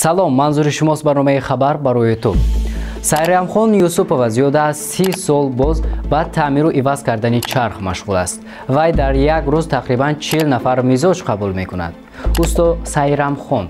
Салом, манзури шумост барномаи «Хабар барои ту». Сайрамхон Юсупова зиёда аз 30 сол боз ба таъмиру иваз кардани чарх машғул аст. Вай дар як рӯз тақрибан 40 нафар мизоҷ қабул мекунад. Усто Сайрамхон,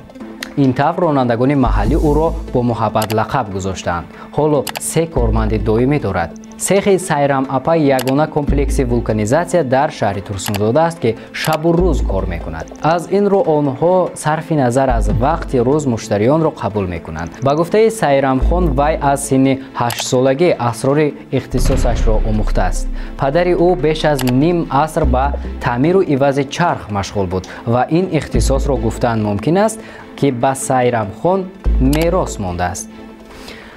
ин тавр ронандагони маҳаллӣ ӯро бо муҳаббат лақаб гузоштаанд, ҳоло се корманди доимӣ дорад. Сехи Сайрам апа ягона комплекси вулканизатсия дар шаҳри Турсунзода аст, ки шабу рӯз кор мекунад. Аз ин рӯ онҳо сарфи назар аз вақти рӯз муштариёнро қабул мекунанд. Ба гуфтаи Сайрамхон, вай аз синни 8-солагӣ асрори ихтисосашро омӯхтааст. Падари ӯ беш аз ним аср ба таъмиру ивази чарх машғул буд ва ин ихтисосро гуфтан мумкин аст, ки ба Сайрамхон мерос мондааст.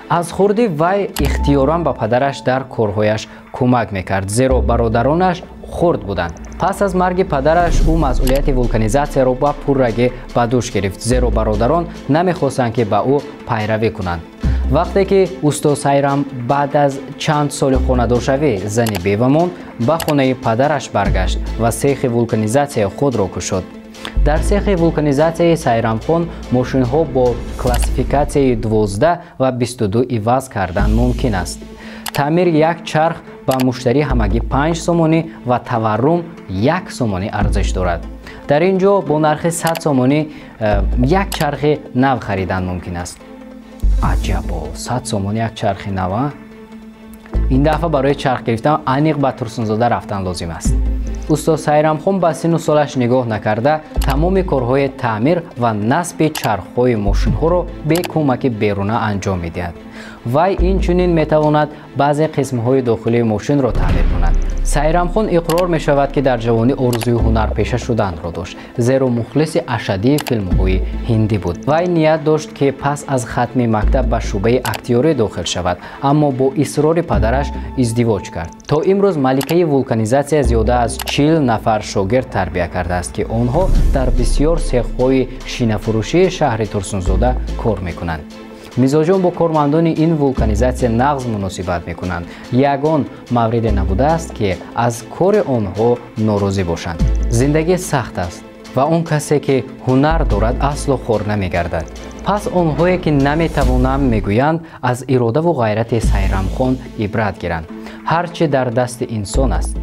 Аз хурдӣ вай ихтиёран ба падараш дар корҳояш кӯмак мекард, зеро бародаронаш хурд буданд. Пас аз марги падараш ӯ масъулияти вулканизатсияро ба пуррагӣ ба дӯш гирифт, зеро бародарон намехостанд, ки ба ӯ пайравӣ кунанд. Вақте ки усто Сайрам баъд аз чанд соли хонадоршавӣ зани бева монд, ба хонаи падараш баргашт ва сехи вулканизатсияи худро кушод. Дар сехи вулканизатсияи Сайрамхон мошинҳо бо классификатсияи 12 ва 22 иваз кардан мумкин аст. Таъмири як чарх ба муштарӣ ҳамагӣ 5 сомонӣ ва таваррум 1 сомонӣ арзиш дорад. Дар ин ҷо бо нархи 100 сомонӣ як чархи нав харидан мумкин аст. Аҷабо, 100 сомонӣ як чархи нава! Ин дафъа барои чарх гирифтан аниқ ба Турсунзода рафтан лозим аст. Устод Сайрамхон ба синну солаш нигоҳ накарда, тамоми корҳои таъмир ва насби чархҳои мошинҳоро бе кӯмаки беруна анҷом медиҳад. Вай инчунин метавонад баъзе қисмҳои дохилии мошинро таъмир кунад. Сайрамхон иқрор мешавад, ки дар ҷавонӣ орзуи ҳунарпеша шуданро дошт, зеро мухлиси ашаддии филмҳои ҳиндӣ буд. Вай ният дошт, ки пас аз хатми мактаб ба шӯъбаи актёрӣ дохил шавад, аммо бо исрори падараш издивоҷ кард. То имрӯз маликаи вулканизатсия зиёда аз 40 нафар шогирд тарбия кардааст, ки онҳо дар бисёр сехҳои шинафурӯшии шаҳри Турсунзода кор мекунанд. Мизоҷон бо кормандони ин вулканизатсия нағз муносибат мекунанд. Ягон мавриде набудааст, ки аз кори онҳо норозӣ бошанд. Зиндагӣ сахт аст ва он касе, ки ҳунар дорад, асло хор намегардад. Пас онҳое, ки наметавонам мегӯянд, аз иродаву ғайрати Сайрамхон ибрат гиранд. Ҳар чӣ дар дасти инсон аст,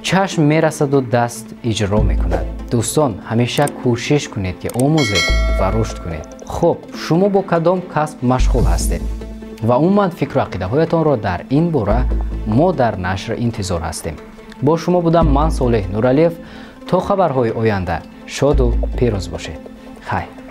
чашм мерасаду даст иҷро мекунад. Дӯстон, ҳамеша кӯшиш кунед, ки омӯзед ва рушд кунед. Хуб, шумо бо кадом касб машғул ҳастед ва умуман фикру ақидаҳоятонро дар ин бора мо дар нашр интизор ҳастем. Бо шумо будам ман, Солеҳ Нуралиев. То хабарҳои оянда шоду пирӯз бошед. Хайр.